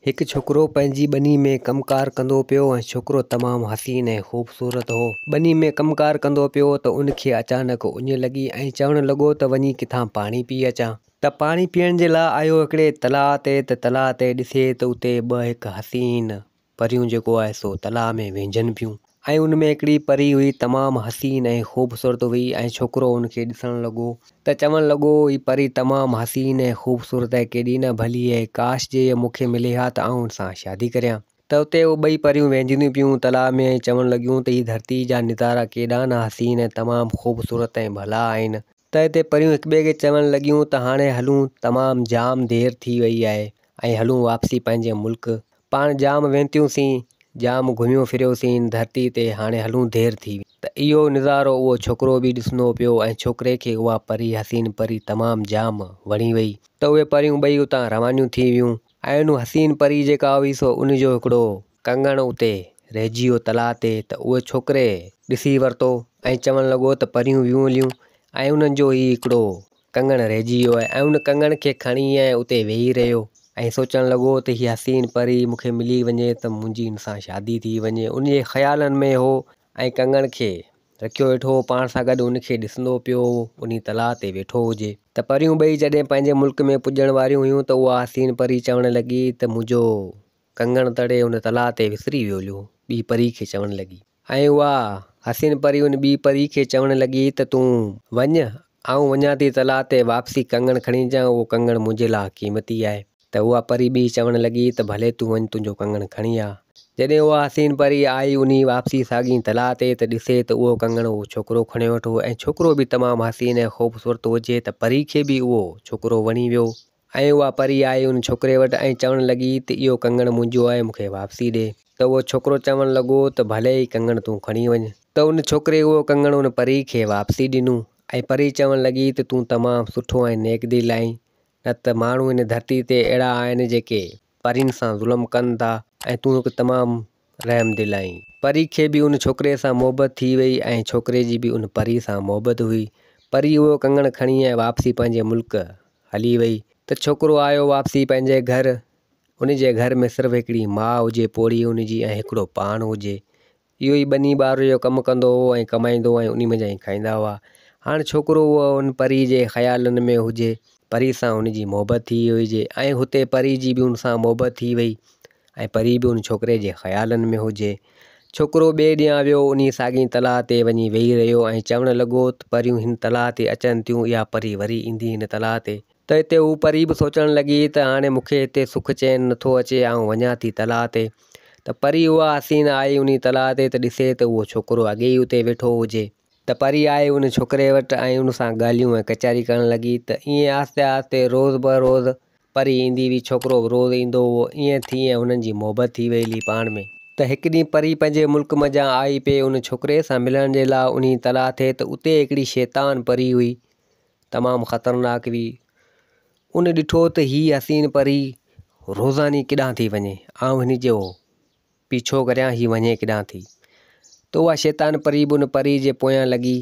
هڪ ڇوڪرو پنهنجي ٻني ۾ ڪم ڪار ڪندو پيو ۽ ڇوڪرو تمام حسين ۽ خوبصورت هو. ٻني ۾ ڪم ڪار ڪندو پيو ته ان کي اچانڪ اڃ لڳي ۽ چوڻ لڳو ته وڃي ڪٿان پاڻي پي اچان. ته پاڻي پيئڻ جي لاء آيو هڪڙي تلاء تي ته تلاء تي ڏسي ته اتي ٻه هڪ حسين پريون جيڪو آهي سو تلاء ۾ وهنجن پيون ۽ ان ۾ هڪڙي پري هئي تمام حسين ۽ خوبصورت هئي ۽ ڇوڪرو ان کي ڏسڻ لڳو ته چوڻ لڳو هي پري تمام حسين ۽ خوبصورت آهي ڪيڏي نه ڀلي آهي ڪاش جي هيء مون کي ملي ها ته آئون هن سان شادي ڪريان ته اتي اهي ٻئي پريون وهنجنديون پيون تلاء ۾ ۽ چوڻ لڳيون ته هي ڌرتي جا نظارا ڪيڏا نه حسين ۽ تمام خوبصورت ۽ ڀلا آهن ته اتي پريون هڪٻئي کي چوڻ لڳيون ته هاڻي هلون تمام جام دير ٿي وئي آهي ۽ هلون واپسي پنهنجي ملڪ پاڻ جام وينتيون سين، جام گهميو ڦريو سين ڌرتي تي هاڻي هلون دير ٿي. ته اهو نظارو اهو ڇوڪرو به ڏسندو پيو ۽ ڇوڪري کي اها پري حسين پري تمام جام وڻي وئي ته اهي پريون ٻئي اتان روانيون ٿي ويون ۽ ان حسين پري جيڪا هئي سو ان جو هڪڙو ڪنگڻ اتي رهجي ويو تلاء تي ته اهو ڇوڪري ڏسي ورتو ۽ چوڻ لڳو ته پريون ويون هليون ۽ انهن جو هي هڪڙو ڪنگڻ رهجي ويو ۽ ان ڪنگڻ کي کڻي ۽ اتي ويهي رهيو ۽ سوچڻ لڳو ته هي حسين پري مون کي ملي وڃي ته منهنجي هن سان شادي ٿي وڃي. ان جي خيالن ۾ هو ۽ ڪنگڻ کي رکيو ويٺو هو پاڻ سان گڏ ان کي ڏسندو پيو هو انهي تلاء تي ويٺو هجي ته پريون ٻئي جڏهن پنهنجي ملڪ ۾ پڄڻ واريون هيون ته اها حسين پري چوڻ لڳي ته منهنجو ڪنگڻ تڙي ان تلاء تي وسري ويو هليو ٻي پري کي چوڻ لڳي. ۽ اها حسين پري ان ٻي پري کي چوڻ لڳي ته تون وڃ، آئون وڃان ٿي تلاء تي واپسي ڪنگڻ کڻي اچان، اهو ڪنگڻ منهنجي لاء قيمتي آهي. ته اها پري ٻي چوڻ لڳي ته ڀلي تون وڃ تنهنجو ڪنگڻ کڻي آ. جڏهن اها حسين پري آئي انهي واپسي ساڳئي تلاء تي ته ڏسي ته اهو ڪنگڻ اهو ڇوڪرو کڻيو ويٺو هو ۽ ڇوڪرو به تمام حسين ۽ خوبصورت هجي ته پري کي به اهو ڇوڪرو وڻي ويو. ۽ اها پري آئي ان ڇوڪري وٽ ۽ چوڻ لڳي ته اهو ڪنگڻ منهنجو آهي مون کي واپسي ڏي. ته اهو ڇوڪرو چوڻ لڳو ته ڀلي هي ڪنگڻ تون کڻي وڃ. ته ان ڇوڪري اهو ڪنگڻ ان پري کي واپسي ڏنو ۽ پري چوڻ لڳي ته تون تمام سٺو ۽ نيڪ دل آهين نه ته ماڻهو هن ڌرتي تي اهڙا آهن جيڪي پرين سان ظلم ڪن ٿا ۽ تون هڪ تمام رحم دل آهين. پري کي به ان ڇوڪري سان محبت ٿي وئي ۽ ڇوڪري جي به ان پري سان محبت هئي. پري اهو ڪنگڻ کڻي ۽ واپسي پنهنجي ملڪ هلي وئي ته ڇوڪرو آيو واپسي پنهنجي گهر. ان جي گهر ۾ صرف هڪڙي ماء هجي پوڙهي ان جي ۽ هڪڙو پاڻ هجي. اهو ئي ٻني ٻارو جو ڪم ڪندو هو ۽ ڪمائيندو هو ۽ انهي منجهان ئي کائيندا هئا. هاڻ ڇوڪرو اهو ان پري جي خيالن ۾ هجي. پري سان هن جي محبت ٿي وئي هجي ۽ هتي پري جي به ان سان محبت ٿي وئي ۽ پري به ان ڇوڪري جي خيالن ۾ هجي. ڇوڪرو ٻئي ڏينهن ويو انهي ساڳئي تلاء تي وڃي ويهي رهيو ۽ چوڻ لڳو ته پريون هن تلاء تي اچن ٿيون اها پري وري ايندي هن تلاء تي. ته اتي هوء پري به سوچڻ لڳي ته هاڻي مون کي هتي سک چين نٿو اچي، آئون وڃان ٿي تلاء تي. ته پري اها حسين آئي انهي تلاء تي ته ڏسي ته اهو ڇوڪرو اڳي ئي اتي ويٺو هجي. ته پري آئي ان ڇوڪري وٽ ۽ ان سان ڳالهيون ۽ ڪچهري ڪرڻ لڳي ته ائين آهستي آهستي روز به روز پري ايندي هئي ڇوڪرو به روز ايندو هئو ائين ٿي ۽ هنن جي محبت ٿي وئي هلي پاڻ ۾. ته هڪ ڏينهن پري پنهنجي ملڪ منجهان آئي پئي ان ڇوڪري سان ملڻ جي لاء انهي تلاء تي ته اتي هڪڙي شيطان پري هئي تمام خطرناڪ هئي. ان ڏٺو ته هي حسين پري روزاني ڪيڏانهن ٿي وڃي، آئون هن جو پيڇو ڪريان هي وڃي ڪيڏانهن ٿي. ته اها شيطان پري به ان پري جي پويان لڳي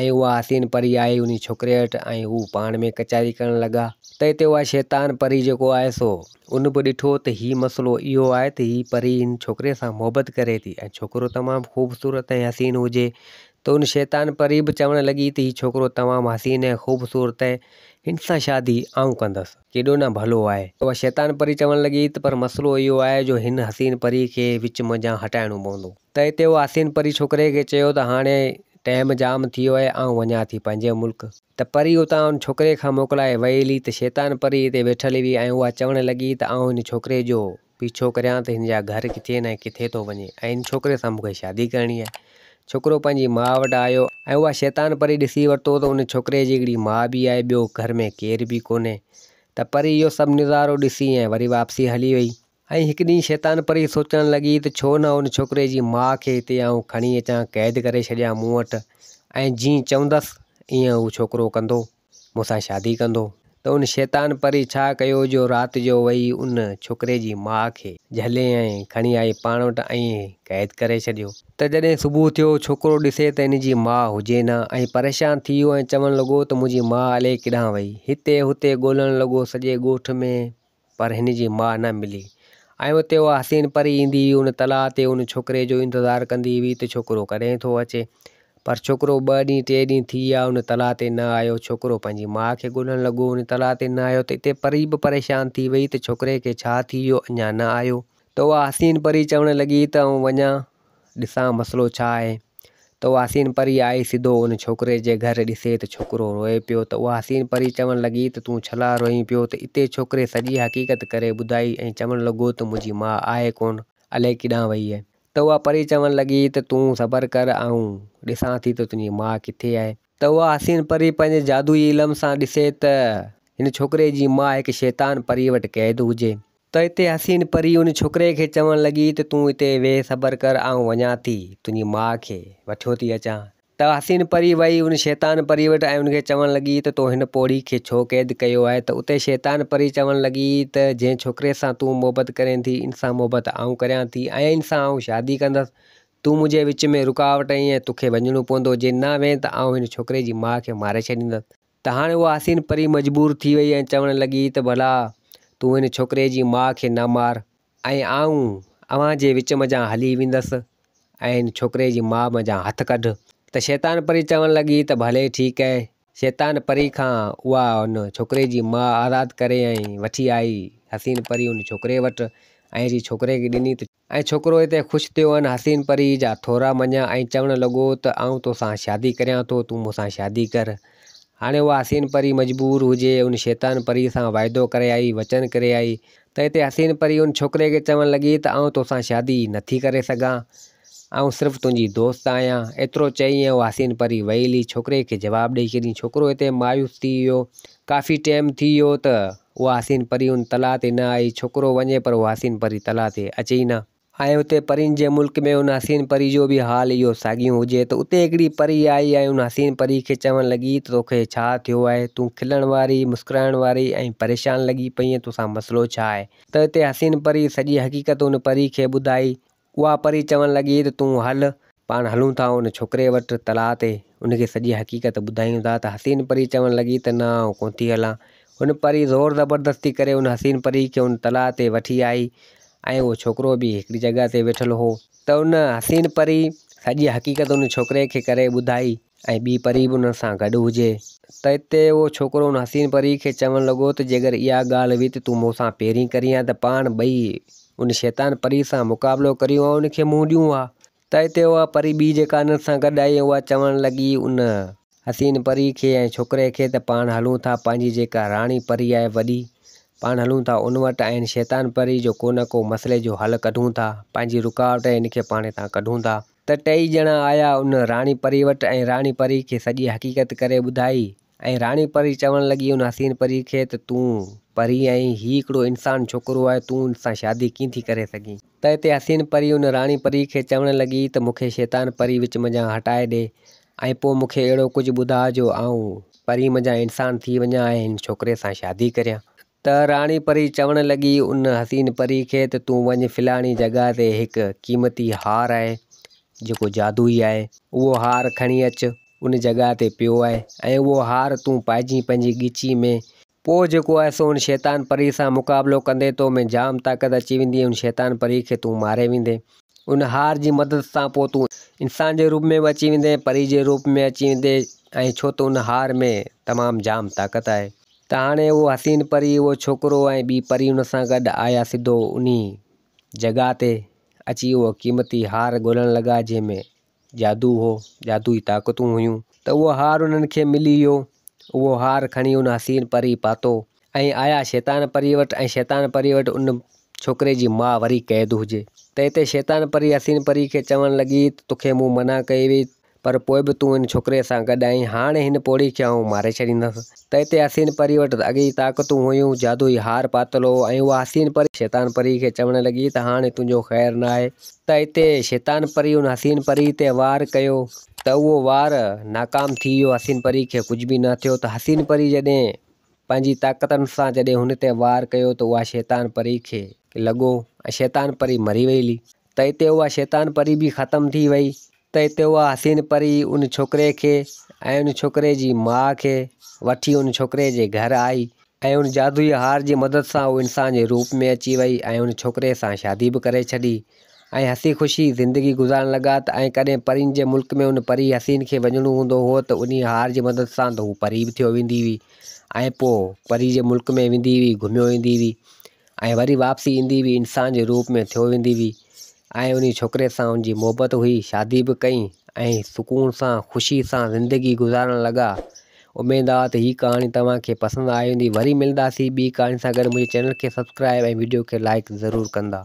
۽ اها حسين پري آئي انهي ڇوڪري وٽ ۽ هو پاڻ ۾ ڪچهري ڪرڻ لڳا. ته هتي اها شيطان پري جيڪو آهي سو ان به ڏٺو ته هي مسئلو اهو آهي ته هي پري هن ڇوڪري سان محبت ڪري ٿي ۽ ڇوڪرو تمام خوبصورت ۽ حسين هجي ته ان شيطان پري به چوڻ لڳي ته هي ڇوڪرو تمام حسين ۽ خوبصورت آهي، هن سان شادي آئون ڪندس. ڪيڏو نه ڀلو آهي. اها شيطان پري چوڻ لڳي ته پر مسئلو اهو آهي جو هن حسين پري کي وچ منجهان هٽائڻو پوندو. ته اتي اها حسين پري ڇوڪري کي چيو ته هاڻي ٽيم جام ٿي ويو آهي، آئون وڃان ٿي پنهنجي ملڪ. ته پري اتان ان ڇوڪري کان موڪلائي وئي هلي ته شيطان پري اتي ويٺل هئي ۽ اها چوڻ لڳي ته آئون هن ڇوڪري جو پيڇو ڪريان ته هن جا گهر ڪٿي آهن ۽ ڪٿي ٿو وڃي ۽ هن ڇوڪري سان مون کي شادي ڪرڻي آهي. ڇوڪرو پنهنجي ماء وٽ آيو ۽ اها شيطان پري ڏسي ورتو ته ان ڇوڪري جي هڪڙي ماء به آهي ٻيو گهر ۾ ڪير به ڪونهي ته پري اهو سڀ نظارو ڏسي ۽ وري واپسي هلي وئي. ۽ هڪ ڏينهن شيطان پري سوچڻ لڳي ته ڇو نه ان ڇوڪري جي ماء کي هتي آئون کڻي اچان قيد ڪري ڇڏيان مون وٽ ۽ جيئن چوندس ايئن هو ڇوڪرو ڪندو. مون سان شادي ڪندو. ته ان شيطان پري ڇا ڪيو جو رات جو وئي ان ڇوڪري جي ماء کي جهلي ۽ کڻي آئي پاڻ وٽ ۽ قيد ڪري ڇڏيو. ته جڏهن صبح ٿيو ڇوڪرو ڏسي ته ان جي ماء هجي نه ۽ پريشان ٿي ويو ۽ چوڻ لڳو ته منهنجي ماء الائي ڪيڏانهن وئي. هتي هتي ڳولڻ لڳو سڄي ڳوٺ ۾ پر هن جي ماء نه ملي. ۽ اتي اها حسين پري ايندي هئي ان تلاء تي ان ڇوڪري جو انتظار ڪندي هئي ته ڇوڪرو ڪڏهن ٿو اچي. پر ڇوڪرو ٻه ڏينهن ٽي ڏينهن ٿي ويا ان تلاء تي نه آيو. ڇوڪرو پنهنجي ماء کي ڳولڻ لڳو ان تلاء تي نه آيو ته اتي پري به پريشان ٿي وئي ته ڇوڪري کي ڇا ٿي ويو اڃا نه آيو. ته اها حسين پري چوڻ لڳي ته آئون وڃان ڏسان مسئلو ڇا آهي. ته اها حسين پري آئي سڌو ان ڇوڪري جي گهر ڏسي ته ڇوڪرو روئي پيو ته اها حسين پري چوڻ لڳي ته تون ڇلا روئين پيو ته اتي ڇوڪري سڄي حقيقت ڪري ٻڌائي ۽ چوڻ لڳو ته منهنجي ماء آهي ڪونه الائي ڪيڏانهن وئي آهي. ته اها پري چوڻ لڳي ته تون صبر ڪر آئون ڏسان ٿي ته تنهنجي ماء ڪٿي آهي. ته اها حسين پري پنهنجي جادوئي علم سان ڏسي ته هن ڇوڪري جي ماء هڪ شيطان پريء وٽ قيد هجي. ته اتي حسين پري ان ڇوڪري کي چوڻ لڳي ته تون اتي ويهه صبر ڪر آئون وڃان ٿي تنهنجي ماء کي وٺيو ٿي اچان. ته حسين پري وئي ان شيطان پري وٽ ۽ ان کي چوڻ لڳي ته تو هن پوڙهي کي ڇو قيد ڪيو آهي ته اتي شيطان پري چوڻ لڳي ته جنهن ڇوڪري سان تون محبت ڪرين ٿي ان سان محبت آئون ڪريان ٿي ۽ ان سان آئون شادي ڪندس تون منهنجي وچ ۾ رڪاوٽ آهين ۽ توکي وڃڻو پوندو جي نه وئين ته آئون هن ڇوڪري جي ماء کي ماري ڇڏيندس. ته هاڻي اها حسين پري مجبور ٿي وئي ۽ چوڻ لڳي ته ڀلا تون هن ڇوڪري جي ماء کي نه مار ۽ آئون اوهان جي وچ منجهان هلي ويندس ۽ هن ڇوڪري جي ماء منجهان هٿ ڪڍ. ته شيطان پري چوڻ لڳي ته ڀلي ٺيڪ اهي. شيطان پري کان اها ان ڇوڪري جي ماء آزاد ڪري ۽ وٺي آئي حسين پري ان ڇوڪري وٽ ۽ اچي ڇوڪري کي ڏني ته. ۽ ڇوڪرو هتي خوش ٿيو ان حسين پري جا ٿورا مڃيا ۽ چوڻ لڳو ته آئون توسان شادي ڪريان ٿو تون مون سان شادي ڪر. هاڻي اها حسين پري مجبور هجي ان شيطان پري سان واعدو ڪري آئي وچن ڪري آئي ته اتي حسين پري ان ڇوڪري کي چوڻ لڳي ته آئون توسان شادي نٿي ڪري سگهان. آئون صرف تنهنجي دوست آهيان. ايترو چئي ۽ اها حسين پري وئي هلي ڇوڪري کي جواب ڏئي ڇڏيائين. ڇوڪرو اتي مايوس ٿي ويو. ڪافي ٽيم ٿي ويو ته اها حسين پري ان تلاء تي نه آئي. ڇوڪرو وڃي پر اها حسين پري تلاء تي اچي ئي نه. ۽ اتي پرين جي ملڪ ۾ ان حسين پري جو به حال اهو ساڳيون هجي ته اتي هڪڙي پري آئي ۽ ان حسين پري کي چوڻ لڳي ته توکي ڇا ٿيو آهي تون کلڻ واري، مسڪرائڻ واري ۽ پريشان لڳي پئين توسان مسئلو ڇا آهي؟ ته اتي حسين پري سڄي حقيقت ان پري کي ٻڌائي. اها پري چوڻ لڳي ته تون هل پاڻ هلون ٿا ان ڇوڪري وٽ تلاء تي ان کي سڄي حقيقت ٻڌايون ٿا ته حسين پري چوڻ لڳي ته نه آئون ڪونه ٿي هلان. هن پري زور زبردستي ڪري ان حسين پري کي ان تلاء تي وٺي آئي ۽ اهو ڇوڪرو به هڪڙي جڳهه تي ويٺل هو ته ان حسين پري سڄي حقيقت ان ڇوڪري کي ڪري ٻڌائي ۽ ٻي پري به ان سان گڏ هجي. ته اتي اهو ڇوڪرو ان حسين پري کي چوڻ لڳو ته جيڪر اها ڳالهه هئي ته تون مون سان پهرين ڪرين ها ته پاڻ ٻئي ان شيطان پري سان مقابلو ڪريون ها ان کي منهن ڏيون ها. ته اتي اها پري ٻي جيڪا انهن سان گڏ آئي اها چوڻ لڳي ان حسين پري کي ۽ ڇوڪري کي ته پاڻ هلون ٿا پنهنجي جيڪا راڻي پري آهي وڏي پاڻ هلون ٿا ان وٽ ۽ هن شيطان پري جو ڪو نه ڪو مسئلي جو حل ڪڍون ٿا پنهنجي رڪاوٽ ۽ هن کي پاڻ هتان ڪڍون ٿا. ته ٽئي ڄڻا آيا ان راڻي پري وٽ ۽ راڻي پري کي سڄي حقيقت ڪري ٻڌائي ۽ راڻي پري چوڻ لڳي ان حسين پري کي ته تون پري آهين هي هڪڙو انسان ڇوڪرو آهي تون ان سان شادي ڪيئن ٿي ڪري سگهين؟ ته اتي حسين پري ان راڻي پري کي چوڻ لڳي ته مون کي شيطان پري وچ منجهان هٽائي ڏي ۽ پوء مون کي اهڙو ڪجهه ٻڌاء جو آئون پري منجهان انسان ٿي وڃان ۽ هن ڇوڪري سان شادي ڪريان. ته راڻي پري چوڻ لڳي ان حسين پري کي ته تون وڃ فلاڻي جڳهه تي هڪ قيمتي هار آهي جيڪو جادوئي آهي اهو هار کڻي اچ ان جڳهه تي پيو آهي ۽ اهو هار تون پائجين پنهنجي ڳچي ۾ پوء جيڪو آهي سو ان شيطان پري سان مقابلو ڪندي تو ۾ جام طاقت اچي ويندي ۽ ان شيطان پري کي تون ماري ويندين. ان هار جي مدد سان پوء تون انسان جي روپ ۾ به اچي ويندين، پري جي روپ ۾ اچي ويندين ۽ ڇو ته ان هار ۾ تمام جام طاقت آهي. ته هاڻي اهو حسين پري، اهو ڇوڪرو ۽ ٻي پري ان سان گڏ آيا سڌو انهي جڳهه تي اچي اهو قيمتي هار ڳولڻ لڳا جنهن ۾ جادو هو، جادوئي طاقتون هيون ته اهو هار انهن کي ملي ويو. اهو هار کڻي ان حسين پريء پاتو ۽ آيا شيطان پريء وٽ ۽ شيطان پريء وٽ ان ڇوڪري جي ماء وري قيد هجي ته اتي شيطان پري حسين پريء کي چوڻ لڳي ته توکي مون منع ڪئي هئي پر پوء به تون ان ڇوڪري سان گڏ آهين، هاڻي هن پوڙهي کي آئون ماري ڇڏيندس. ته اتي حسين پريء وٽ اڳي ئي طاقتون هيون، جادوئي هار پاتل هو ۽ اها حسين پري شيطان پريء کي چوڻ لڳي ته هاڻي تنهنجو خير ناهي. ته اتي شيطان پري ان حسين پري تي وار ڪيو ته اهو وار ناڪام ٿي ويو حسين پري کي ڪجهه به نه ٿيو ته حسين پري جڏهن پنهنجي طاقتن سان جڏهن هن تي وار ڪيو ته اها شيطان پري کي لڳو ۽ شيطان پري مري وئي هلي ته اتي اها شيطان پري به ختم ٿي وئي ته اتي اها حسين پري ان ڇوڪري کي ۽ ان ڇوڪري جي ماء کي وٺي ان ڇوڪري جي گهر آئي. ۽ ان جادوئي هار جي مدد سان هو انسان جي روپ ۾ اچي وئي ۽ ان ڇوڪري سان شادي به ڪري ڇڏي ۽ هسي خوشي زندگي گذارڻ لڳا ته ۽ ڪڏهن پرين جي ملڪ ۾ ان پري حسين کي وڃڻو هوندو هو ته انهي هار جي مدد سان ته هو پري به ٿيو ويندي هئي ۽ پوء پري جي ملڪ ۾ ويندي هئي گهميو ايندي هئي ۽ وري واپسي ايندي هئي انسان جي روپ ۾ ٿيو ويندي هئي ۽ انهي ڇوڪري سان ان جي محبت هئي شادي به ڪئي ۽ سڪون سان خوشي سان زندگي گذارڻ لڳا. اميد آ ته هي ڪهاڻي توهان کي پسند آئي هوندي وري ملنداسين ٻي ڪهاڻي سان گڏ منهنجي چينل کي سبسڪرائب ۽ وڊيو کي لائيڪ ضرور ڪندا.